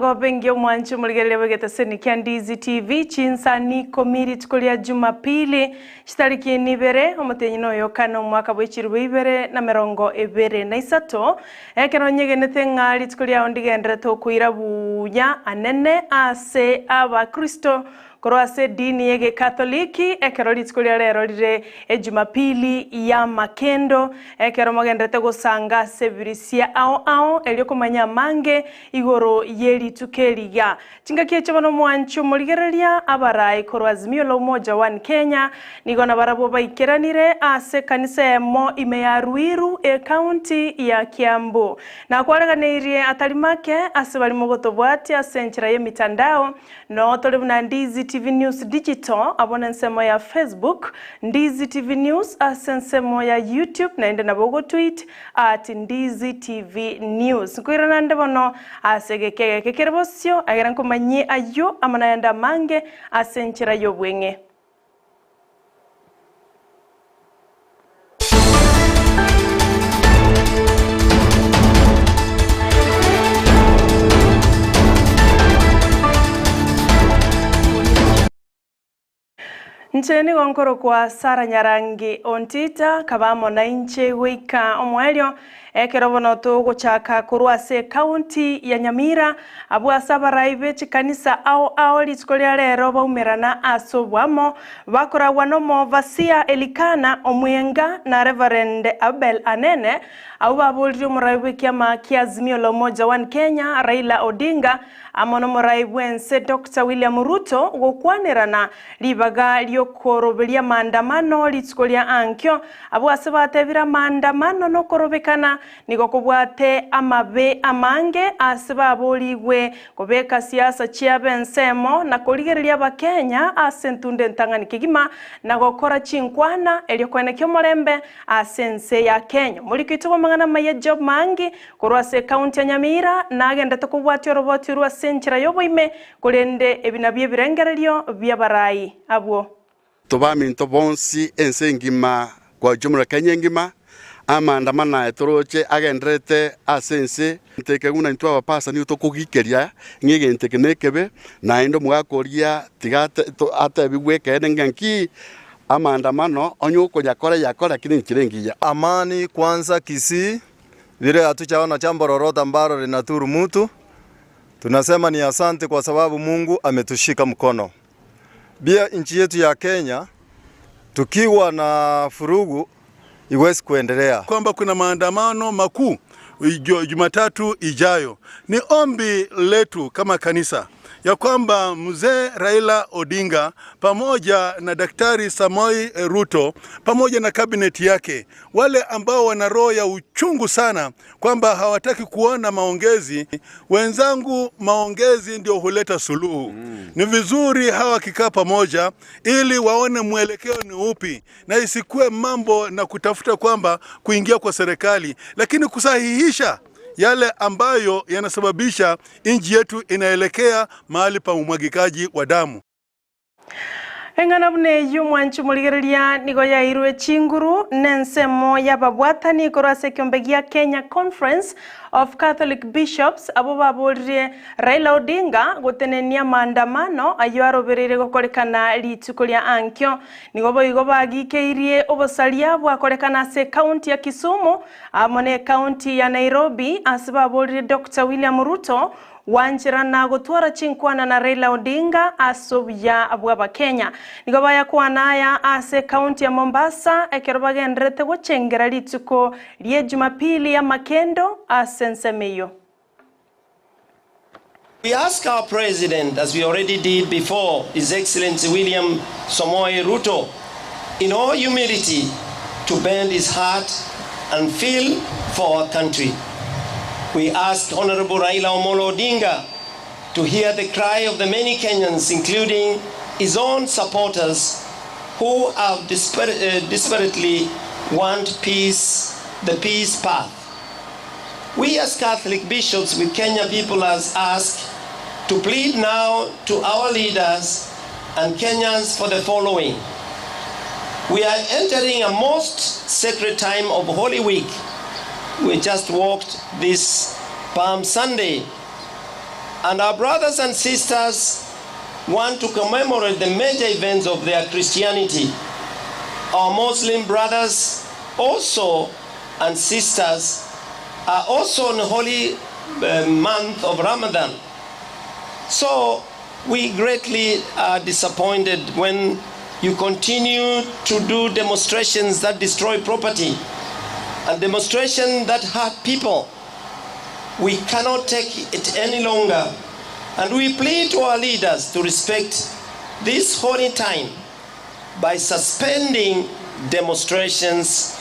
Emarogoba engiya omwanche omorigereria bw'egeteseni kia Ndizi TV, chinsa ikomi rituko ria Jumapili, chitariki ibere, omotenyi noyo kane omwaka bwe chilifu 2023, ekero nyegenete ng'a rituko riao ndigenderete okoira buya anene ase abakristo Korwa ase edini y'Egekatoliki, ekero rituko ria rero rire Ejumapili y'amakendo, ekero mogenderete gosanga ase ebirisia ao ao erio komanya amange igoro ye rituko eriga. Chingaki echi bono omwanchi omorigereria abarai korwa Azimio la Umoja One Kenya nigo nabarabwo baikeranire ase ekanisa emo ime ya Ruiru ecounty ya Kiambu. Nakwareganeirie atari make ase baria mogotobwatia ase enchera y'emitandao Noo tore buna Ndizi TV News Digital abwo nensemo ya Facebook, Ndizi TV News ase ensemo ya YouTube naende nabo ogotweet at Ndizi TV News. Nkoirana nde bono ase egeka egeke kere bosio egere nkomanyie ayio amo nayande amange ase enchera y'obweng'e. Inche nigo nkorokwa Sarah Nyarangi Ontita, kaba amo nainche goika omoerio, ekero bono togochaka korwa ase ecounty ya Nyamira, Abwo ase abarai be chikanisa ao ao rituko ria rero baumerana ase oboamo, bakoragwa n'Omovasia Elikana Omwenga na Reverend Abel Anene, abwo baboririe omorai bw'ekiama kia Azimio la Umoja One Kenya Raila Odinga amo nomorai bw'ense Doctor William Ruto gokwanerana ribaga ri'okoroberia maandamano rituko ria ankio. Abwo ase batebire amaandamano nokorobekana Nigo kobwate amabe amange ase baboorigwe kobeka siasa chiabo ensemo na korigereria Abakenya ase entunda entang'ani kegima na gokora chinkwana erio koenekia omorembe ase ense ya Kenya. Omoriki oito bw'amang'ana amaya Job Maangi korwa ase ekaunti ya Nyamira nagendete kobwatia oroboti orwo ase enchera y'oboime korende ebi nabio ebirengererio bi'abarai abwo. Tobaminto bonsi ense engima kwa ujumla Kenya engima, amaandamano aya toroche agendererete ase ense. Egento eke buna intwe abapastor nigo tokogikeria ng'a egento eke nekebe, naende omogaka oria tiga atebigwe ekeene ng'a nki amaandamano onye okonyakora yakore lakini enchera engiya. Amani kwanza Kisii vile hatujaona jambo lolote ambalo linadhuru mtu, tunasema ni asante kwa sababu Mungu ametushika mkono. Pia nchi yetu ya Kenya tukiwa na furugu iwezi kuendelea. Kwamba kuna maandamano makuu Jumatatu ijayo. Ni ombi letu kama kanisa ya kwamba mzee Raila Odinga pamoja na Daktari Samoei Ruto pamoja na kabineti yake, wale ambao wana roho ya uchungu sana kwamba hawataki kuona maongezi. Wenzangu, maongezi ndio huleta suluhu. Ni vizuri hawa wakikaa pamoja ili waone mwelekeo ni upi, na isikuwe mambo na kutafuta kwamba kuingia kwa serikali, lakini kusahihisha yale ambayo yanasababisha nchi yetu inaelekea mahali pa umwagikaji wa damu. Eng'ana buna eyio omwanchi omorigereria nigo yairwe chinguru nensemo y'ababwatani korwa ase ekiombe gia Kenya Conference of Catholic Bishops abwo baboririe Raila Odinga gotenenia amaandamano ayio arobereire gokorekana rituko ria ankio. Nigo boigo bagikeirie obosaria bwakorekana ase ecounty ya Kisumu amo ne ecounty ya Nairobi ase baboririe Doctor William Ruto Gwancherana gotwara chinkwana na Raila Odinga ase obuya bw'Abakenya. Nigo bayakwana aya ase ekaunti ya Mombasa ekero bagendererete gochengera rituko rie Jumapili y'amakendo ase ensemo eyio. We ask our President, as we already did before, His Excellency William Samoei Ruto, in all humility to bend his heart and feel for our country. We ask Honorable Raila Omolo Odinga to hear the cry of the many Kenyans, including his own supporters, who have desperately want peace, the peace path. We as Catholic bishops with Kenya people as asked to plead now to our leaders and Kenyans for the following. We are entering a most sacred time of Holy Week. We just walked this Palm Sunday. And our brothers and sisters want to commemorate the major events of their Christianity. Our Muslim brothers also and sisters are also on holy month of Ramadan. So we greatly are disappointed when you continue to do demonstrations that destroy property and demonstrations that hurt people. We cannot take it any longer, and we plead to our leaders to respect this holy time by suspending demonstrations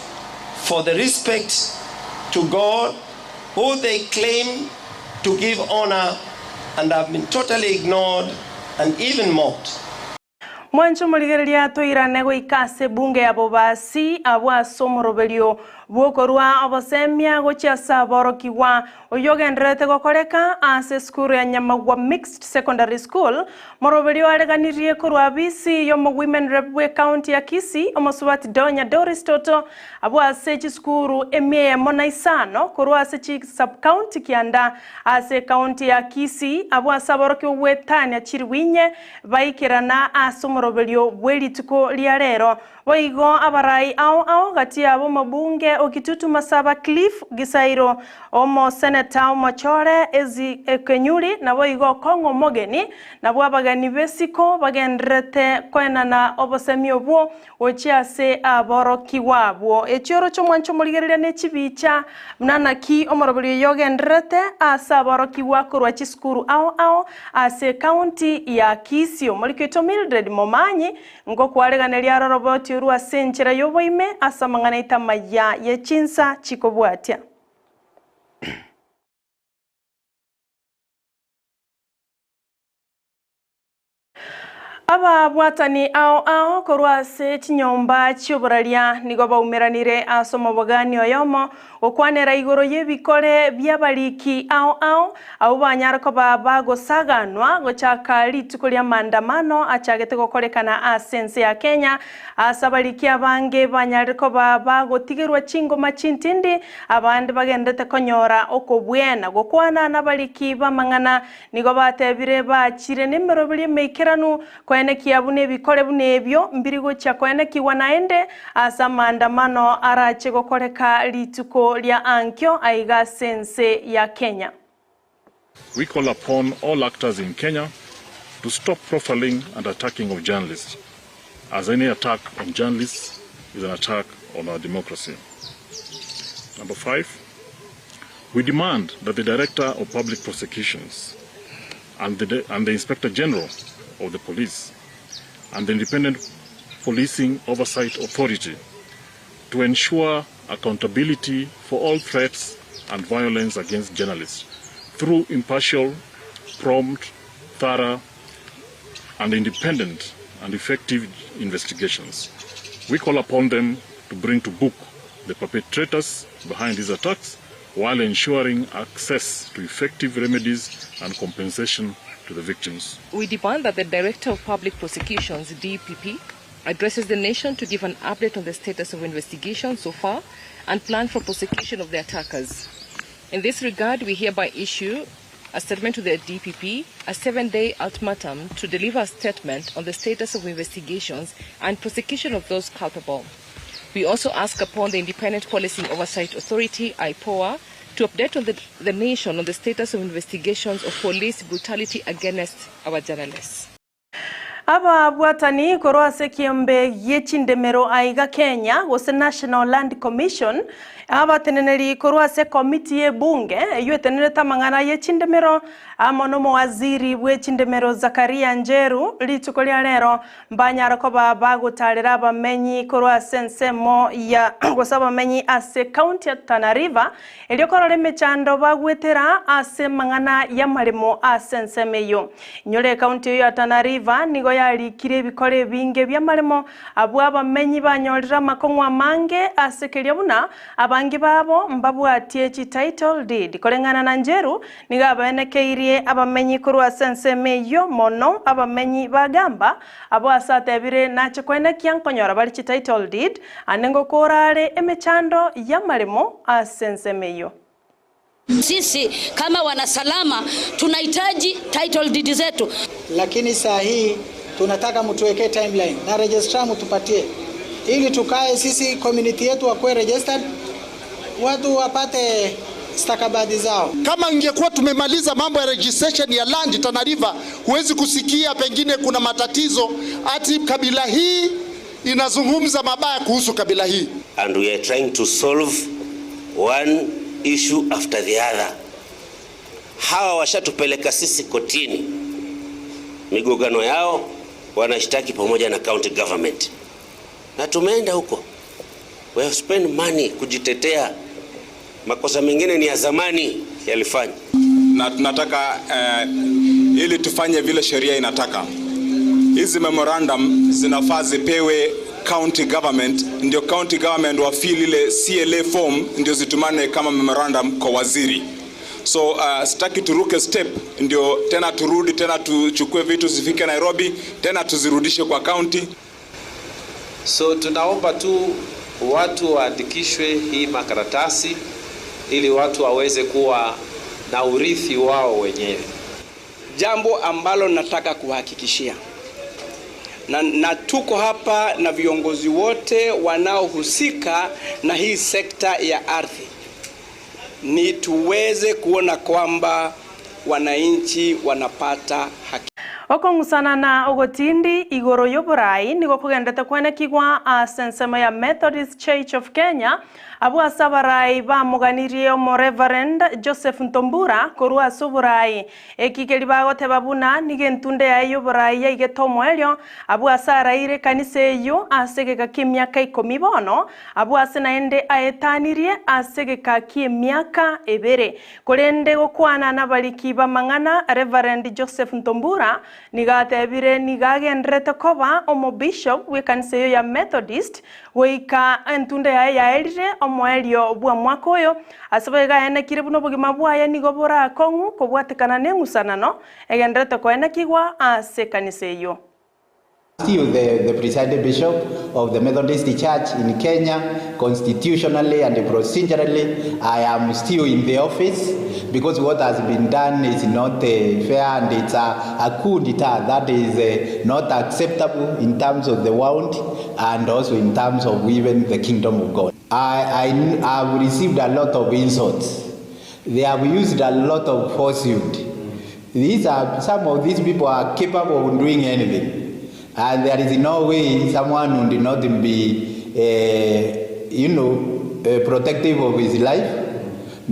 for the respect to God, who they claim to give honor and have been totally ignored and even mocked. Mwanche omorigereria toirane goika ase ebunge ya Bobasi abwo ase omoroberio bw'okorua obosemia gochia ase aborokigwa oyio ogendererete gokoreka ase esukuru ya Nyamagwa Mixed Secondary School. Moroberio areganirie korwa abisi y'omowomen rep bw'ecounty ya Kisii omosubati Donya Doris Toto abwo ase chisukuru emia eyemo na isano korwa ase chisubcounty kianda ase ecounty ya Kisii abwo ase aborokigwa gwetania chiribu inye Baikerana ase omoroberio bwe rituko ria rero. Boigo abarai ao ao gati yabo omobunge o Kitutu Masaba Cliff Gisairo, omoseneta omochore Ezzy Kenyuri naboigo Okong'o Omogeni nabwo abageni b'esiko bagendererete koenana obosemi obwo gochia ase aborokigwa abwo. Echioro chi'omwancho omorigereria ne chibicha buna naki omoroberi oyo ogendererete ase aborokigwa korwa chisukuru ao ao ase ecounty ya Kisii. Omoriki oito Mildred Momanyi ngokwareganeria aroroboti orwo ase enchera y'oboime ase amang'ana aito amaya ye chinsa chikobwatia. Ababwatani ao ao korwa ase chinyomba chi'oboraria nigo baumeranire ase omobogani oyomo gokwanera igoro y'ebikore bi'abariki ao ao abwo banyare koba bagosaganwa gochaka rituko ri'amandamano achagete gokorekana ase ense ya Kenya ase abariki abange banyarire koba bagotigerwa chingoma chintindi abande bagenderete konyora okobwena gokwana nabariki b'amang'ana Nigo batebire bachire nemeroberi emeikeranu koenekia buna ebikore buna ebio mbiri gochia koenekigwa naende ase amaandamano arache gokoreka rituko ria ankio aiga ase ense ya Kenya. We call upon all actors in Kenya to stop profiling and attacking of journalists, as any attack on journalists is an attack on our democracy. Number 5, we demand that the Director of Public Prosecutions and the, and the Inspector General of the Police and the Independent Policing Oversight Authority to ensure accountability for all threats and violence against journalists through impartial, prompt, thorough, and independent and effective investigations. We call upon them to bring to book the perpetrators behind these attacks while ensuring access to effective remedies and compensation to the victims. We demand that the Director of Public Prosecutions, DPP, addresses the nation to give an update on the status of investigation so far and plan for prosecution of the attackers. In this regard, we hereby issue a statement to the DPP, a 7-day ultimatum to deliver a statement on the status of investigations and prosecution of those culpable. We also ask upon the Independent Policing Oversight Authority, IPOA, to update on the nation on the status of investigations of police brutality against our journalists. Ababwatani korwa ase ekiombe gie chindemero aiga Kenya gose National Land Commission, abateneneri korwa ase ekomiti y'ebunge eyio etenenerete amang'ana ye chindemero amo nomowaziri bwe chindemero Zakaria Njeru rituko ria rero mbanyare koba bagotarera abamenyi korwa ase ensemo ya gose abamenyi ase ecounty ya Tana River erio korora emechando bagwetera ase amang'ana y'amaremo ase ensemo eyio. Inyora ecounty eyio ya Tana River nigo yarikire ebikora ebinge bi'amaremo abwo abamenyi banyorire amakong'u amange ase keria buna abange babo mbabwatie chi-title deed. Koreng'ana na Njeru, nigo abaenekeirie abamenyi korwa ase ensemo eyio mono abamenyi ba Gamba abwo ase atebire nache koenekia nkonyora bare chi-title deed ande ngokoora are emechando y'amaremo ase ensemo eyio. Sisi kama wanasalama tunahitaji title deed zetu. Lakini saa hii tunataka mtuwekee timeline na registrar mtupatie, ili tukae sisi community yetu wakuwe registered, watu wapate stakabadhi zao. Kama ingekuwa tumemaliza mambo ya registration ya land Tana River, huwezi kusikia pengine kuna matatizo ati kabila hii inazungumza mabaya kuhusu kabila hii. And we are trying to solve one issue after the other. Hawa washatupeleka sisi kotini, migogano yao wanashtaki pamoja na county government, na tumeenda huko, we have spent money kujitetea. Makosa mengine ni ya zamani yalifanya, na tunataka ili tufanye vile sheria inataka. Hizi memorandum zinafaa zipewe county government, ndio county government wa fill ile CLA form ndio zitumane kama memorandum kwa waziri. So sitaki turuke step ndio tena turudi tena tuchukue vitu zifike Nairobi tena tuzirudishe kwa county. So tunaomba tu watu waandikishwe hii makaratasi ili watu waweze kuwa na urithi wao wenyewe. Jambo ambalo nataka kuhakikishia na tuko hapa na viongozi wote wanaohusika na hii sekta ya ardhi, ni tuweze kuona kwamba wananchi wanapata haki. Okong'usana na ogotindi igoro y'oborai nigo kogendete kwenekigwa ase ensemo ya Methodist Church of Kenya abwo ase abarai bamoganirie omo Reverend Joseph Ntombura korwa ase oborai ekikeri bagoteba buna nigo entunde yaye y'oborai yaigete omoerio abwo ase araire ekanisa eywo ase egeka kia emiaka ikomi bono abwo ase naende aetanirie ase egeka kia emiaka ebere korende gokwana na abariki bamang'ana Reverend Joseph Ntombura nigatebire nigagenderete koba omo bishop bw'ekanisa eyo ya Methodist goika entunde yaye yaerire omoerio bwa mwaka oyo ase boiga buna obogima bwaye nigo borakong'u kobwatekana na eng'usanano egenderete koenekigwa ase ekanisa eyo. Still the presiding bishop of the Methodist Church in Kenya, constitutionally and procedurally, I am still in the office because what has been done is not fair and it's a coup d'etat that is not acceptable in terms of the world and also in terms of even the kingdom of God. I have received a lot of insults. They have used a lot of falsehood. These are, some of these people are capable of doing anything. And there is no way someone would not be, protective of his life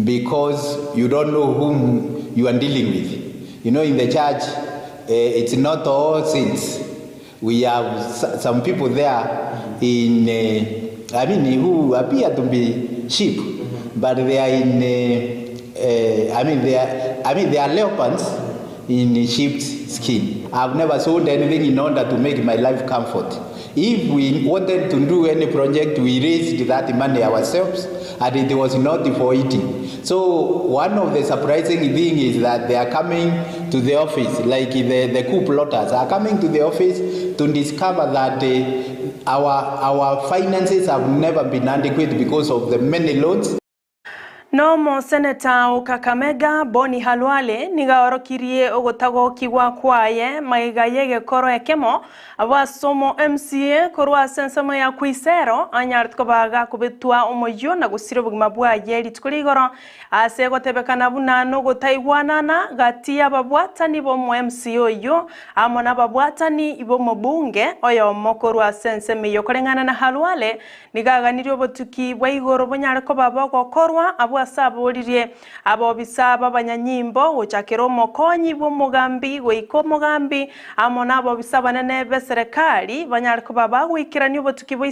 because you don't know whom you are dealing with. You know, in the church, it's not all saints. We have some people there in, who appear to be sheep, but they are in, they are leopards in sheep's skin. I've never sold anything in order to make my life comfort. If we wanted to do any project, we raised that money ourselves, and it was not for eating. So one of the surprising things is that they are coming to the office, like the coup plotters are coming to the office to discover that our finances have never been adequate because of the many loans. Nomo Seneta Kakamega Boni Halwale nigaorokirie ogotagokigwa kwaye maiga yegekoro ekemo abasomo MCA korwa ase ensemo ya Kuisero anyarete kobaga kobetwa omoyio na gosira obogima bwaye rituko rigoro ase gotebekana buna nogotaigwanana gati y'ababwatani bomo MCA oyo amo n'ababwatani bomobunge oyomo korwa ase ensemo eyo koreng'ana na Halwale nigaganirie obotuki bwa igoro bonyare koba bogokorwa abwo asaboririe abobisa b'abanyanyimbo gochakera omokonyi bw'omogambi goika omogambi amo n'abobisa banene b'eserikali banyare koba bagwikirania obotuki bwa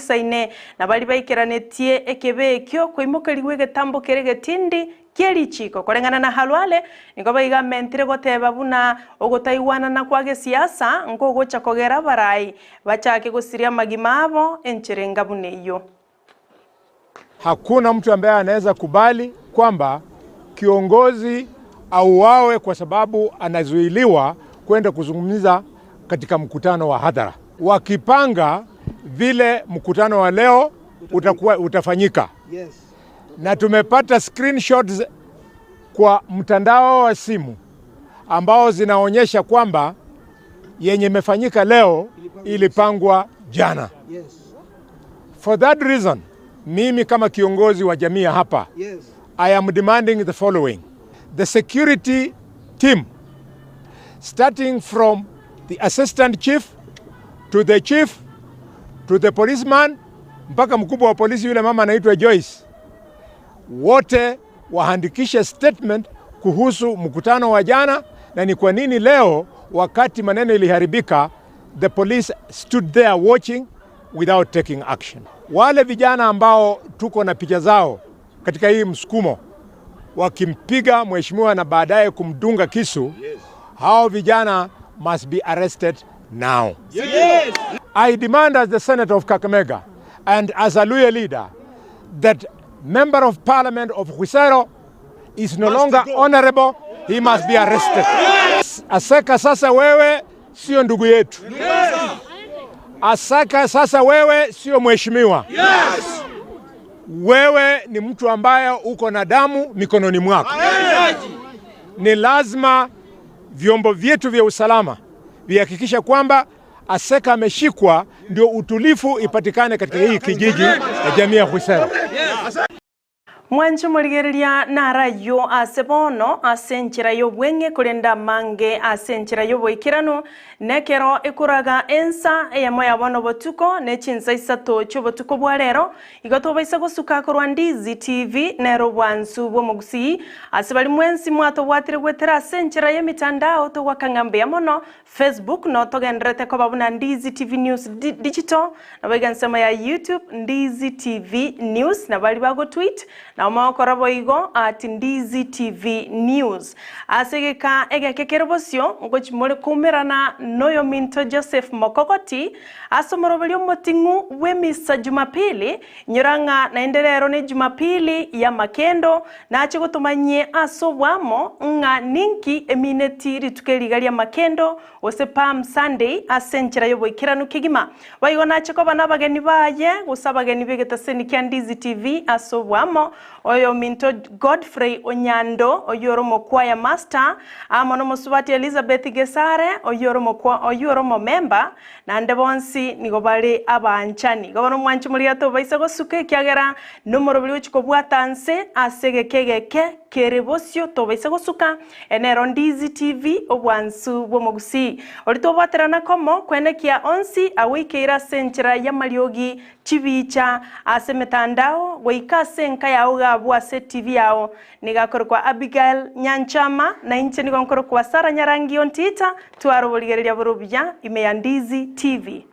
na bari baikiranetie ekebe ekio koimokerigwa egetambo kere getindi kierichiko koreng'ana na Halwale nigo baigamentire goteba buna ogotaigwanana kwa gesiasa nkogocha kogera barai bachake gosiria magima abo encherenga buna eyo. Hakuna mtu ambaye anaweza kubali kwamba kiongozi auawe kwa sababu anazuiliwa kwenda kuzungumza katika mkutano wa hadhara. Wakipanga vile mkutano wa leo utakuwa utafanyika. Yes. Na tumepata screenshots kwa mtandao wa simu ambao zinaonyesha kwamba yenye imefanyika leo ilipangwa jana. For that reason, mimi kama kiongozi wa jamii hapa, I am demanding the following. The security team starting from the assistant chief to the chief to the policeman mpaka mkubwa wa polisi yule mama anaitwa Joyce, wote waandikishe statement kuhusu mkutano wa jana na ni kwa nini leo wakati maneno iliharibika, the police stood there watching without taking action. Wale vijana ambao tuko na picha zao katika hii msukumo wakimpiga mheshimiwa na baadaye kumdunga kisu, hao vijana must be arrested now. Yes. I demand as the Senator of Kakamega and as a Luhya leader that member of parliament of Khwisero is no longer honorable, he must be arrested. Aseka sasa wewe sio ndugu yetu. Aseka sasa wewe sio mheshimiwa. Yes. Wewe ni mtu ambaye uko na damu mikononi mwako. Ni lazima vyombo vyetu vya usalama vihakikisha kwamba Aseka ameshikwa, ndio utulivu ipatikane katika hii kijiji ya jamii ya Khwisero. Mwanche morigereria narayio ase bono ase enchera y'obweng'e korende amange ase enchera y'oboikeranu, nekero ekoraga ensa eyemo ya bono botuko ne chinsa isato chi'obotuko bwa rero, igo tobaisa gosuka korwa Ndizi TV nere obwansu bw'omogusii ase baria mwensi mwatobwatire goetera ase enchera y'emitandao togoaka ng'a mbuya mono Facebook notogendererete koba buna Ndizi TV News Digital, naboigo ensemo ya YouTube Ndizi TV News, na baria bagotweet nabo mogokora boigo at Ndizi TV News. Ase egeka egeke kere bosio, ngochia more koumerana noyominto Joseph Mokogoti ase omoroberio omoting'u bw'emisa Jumapili, Inyora ng'a naende rero ne Jumapili y'amakendo, nache gotomanyie ase oboamo ng'a ninki emineti rituko eri iga ri'amakendo, gose Palm Sunday, ase enchera y'oboikeranu kegima. Boigo nache koba nabageni baye, gose abageni b'egetaseni kia Ndizi TV ase oboamo, oyominto Godfrey Onyando, oyio ore omokwaya master, amo nomosubati Elizabeth Gesare, oyio ore omokwa oyio ore omomemba, Naende bonsi nigo bare abanchani. Igo bono omwanchi moria tobaisa gosuka, ekiagera nomoroberi ogochia kobwata nse ase egeka egeke kere bosio tobaisa gosuka. Eye nero Ndizi TV, obwansu bw'omogusii. Oria tobwaterana komo kwenekia onsi agoikeire ase enchera y'amariogi, chibicha, ase emetandao, goika ase enka yao iga abwo ase etibi yao. Nigo akorokwa Abigail Nyanchama, na inche nigo nkorokwa Sarah Nyarangi Ontita, tware oborigereria bore obuya ime ya Ndizi TV.